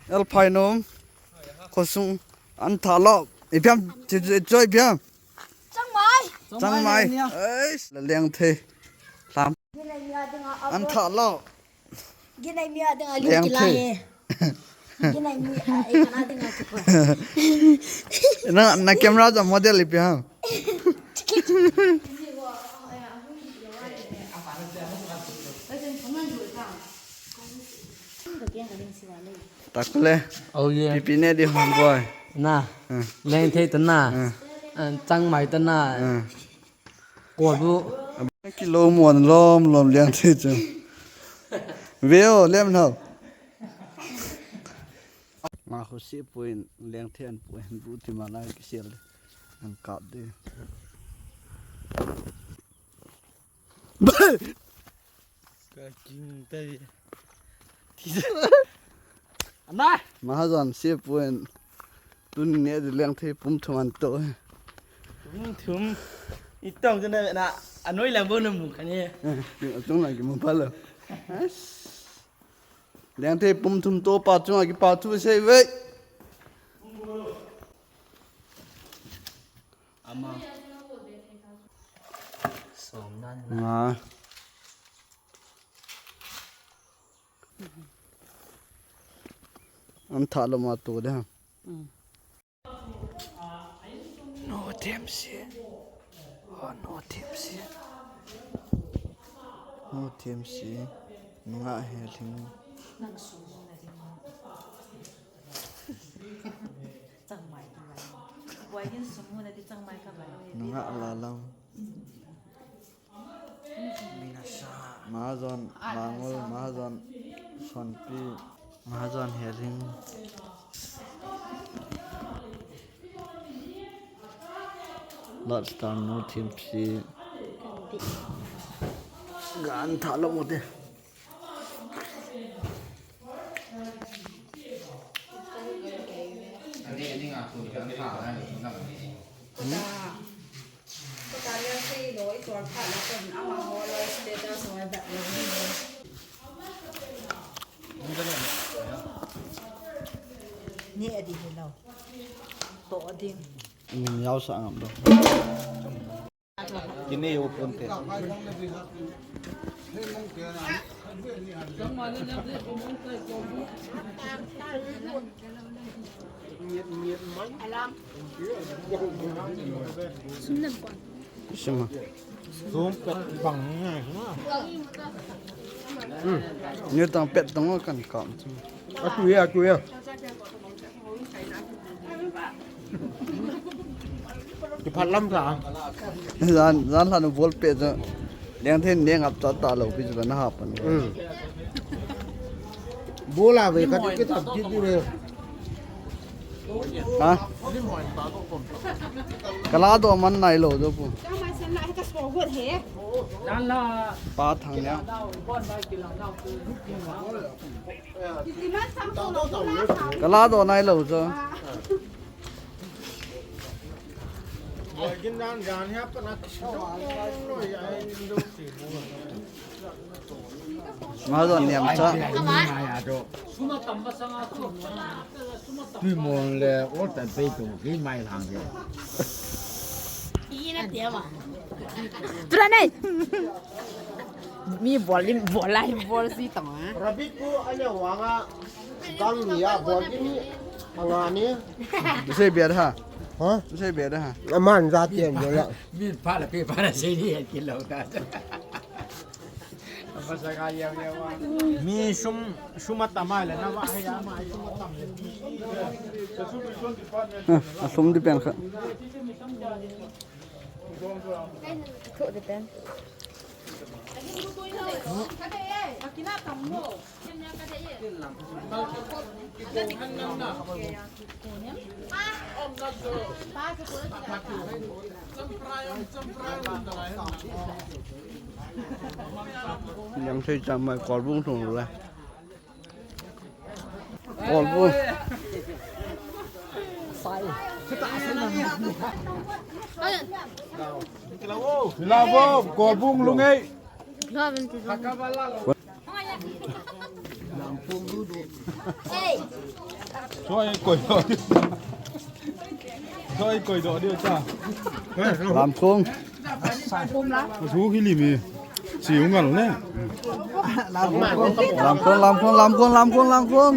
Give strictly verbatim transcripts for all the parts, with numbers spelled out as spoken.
El phai nom. Khosung. An tha lo. Ipiam, chi, chi, chi, ipiam. Changmai. Changmai. Changmai. Eish, la leng thei. Lam. Ginai mi a dinga. An tha lo. Ginai mi a dinga. Leng thei. Ginai mi a, eh, kana dinga kiko. Na, na camera jam model ipiam. Takle. Oh, yeah. Pipi ne di hon boy. Na. Hmm. Leng thei ta na. Hmm. Ah, changmai ta na. Hmm. Kol bu. Kilo mon lom lom leng thei chu. Veo lem nau. Ma khu si puin leng thei an puin bu ti ma lai ki sial. An kap de. Ka king tai. Ana. Mahajan si puin. Tun ne de leng thei pum thum an to. Pum thum. Itong jana na anoi lang bo na mu khani. Tung lang ki mu palo. Leng thei pum thum to pa chunga kipa thu sei ve. Ama. Som nan na. Nga. An tha lo ma to de ha. Mm. No T M C. Oh, no T M C. No T M C. Nunga he thing. Changmai tu lai. Wai kin sum mu na ti changmai ka ba. Nunga la lam. Mahajon, Mangol, Mahajon, Sonpi, Mahajon Hering. Lord Star no T M C. Gan tha lo mo te. Ni adi hi lo. To adi. Min yau sa ngam do. Kini u pun te. Sima. Sum pet bang ngai sima. Hmm. Ni tang pet tang kan kam. Aku ya, aku ya. Kiphat lam sa. Jan, jan lhan u bol pe cha. Leng then ne ngap cha ta lo pi chu na ha pan. Hmm. Bol a ve ka ti ke tam ti di ve. Ha? Kala do man nai lo do pu. Pa thang ya. Kala do nai lo cho. Mahajon niam cha. Tui mon le, o tan pei tu, ki mai lang de. Ina dia ma. Tura nei. Mi bol in, bol lai, bol si tong a. Rabbit ko anya wanga gang ni a bol in ni anga ni. Tu sei bia ha. Ha? Tu sei bia ha. Aman za tian jo la. Mi pa la pe pa la sei ni ki lo ta. Mi sum, sum atam ai le na va hai a ma sum atam le. Ah, a sum di pen kha. Thu di pen. Yang thei cham mai kol bung thung le. Kol bung. Lavo, kol bung lung ei. Hey, Soi koi doh. Soi koi doh dia cha. Lamkong. Su hi li mi. Siu ngal ne. Lamkong, lamkong, lamkong, lamkong, lamkong.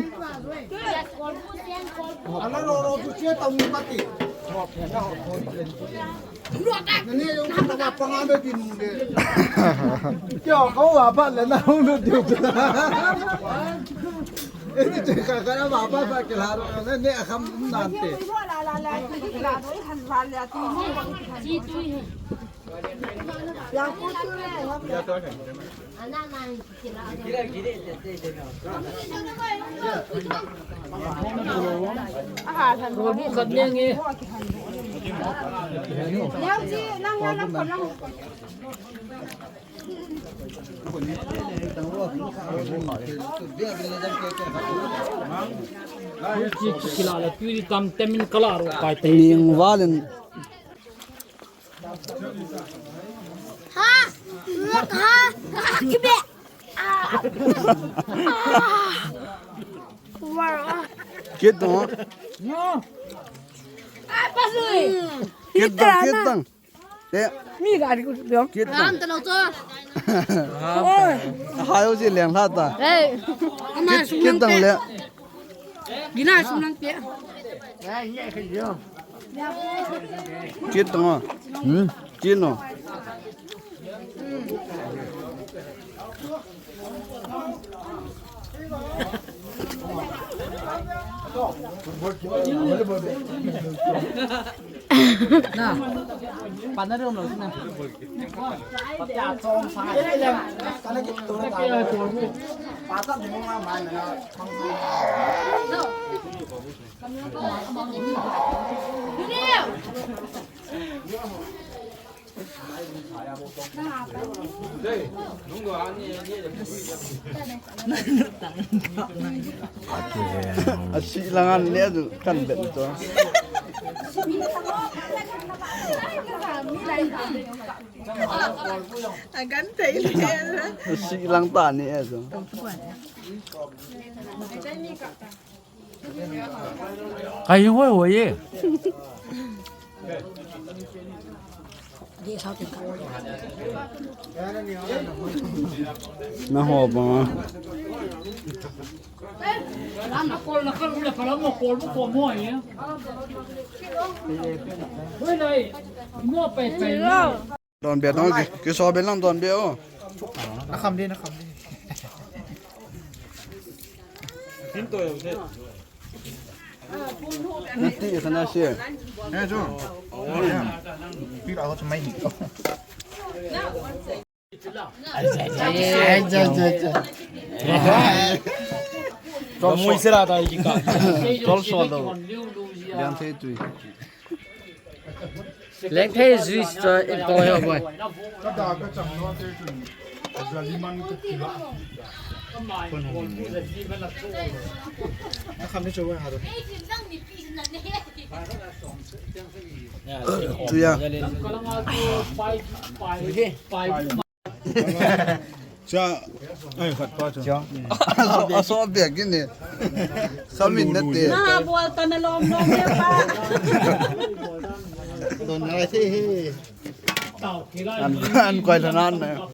Ning valin. Ha! Ha! Kibe! Ah! Ah! Wow! Kit tang. Ah, pasui! Kit tang, kit tang. Te. Mi ga di ku biong. Kit tang. Ram ta lo cho. Oi. Hai o ji leng la ta. Hey. Kit, kit tang le. Gina sum nang te. Kit tang o. Hmm. Kit no. Na, pan na rum lo na. Asi langan le tu kan bet tu. Agan thei le. Asi lang ta ni e tu. Kai hoi hoi ye. Na ho ba. Lam na kol na kol ule kol mo kol mo kol mo ye. Hoi lai. Mo pe pe. Don be don ki, ki so be lang don be o. Na kham de, na kham de. Tin to yo se. Na ti ka na se. Eh, jo. Pi ka ho mai ni. Ai, ai, ai, ai. Tol mui se la ta ki ka. Tol so lo. Lian thei tui. Leng thei juice cho in to yo boy. Tuya. Cha, ai, khat pa cha. Aso, aso bek ni. Samin na te. Na bol ta na lom lom ne pa. Don ai se he. An, an koi la nan na.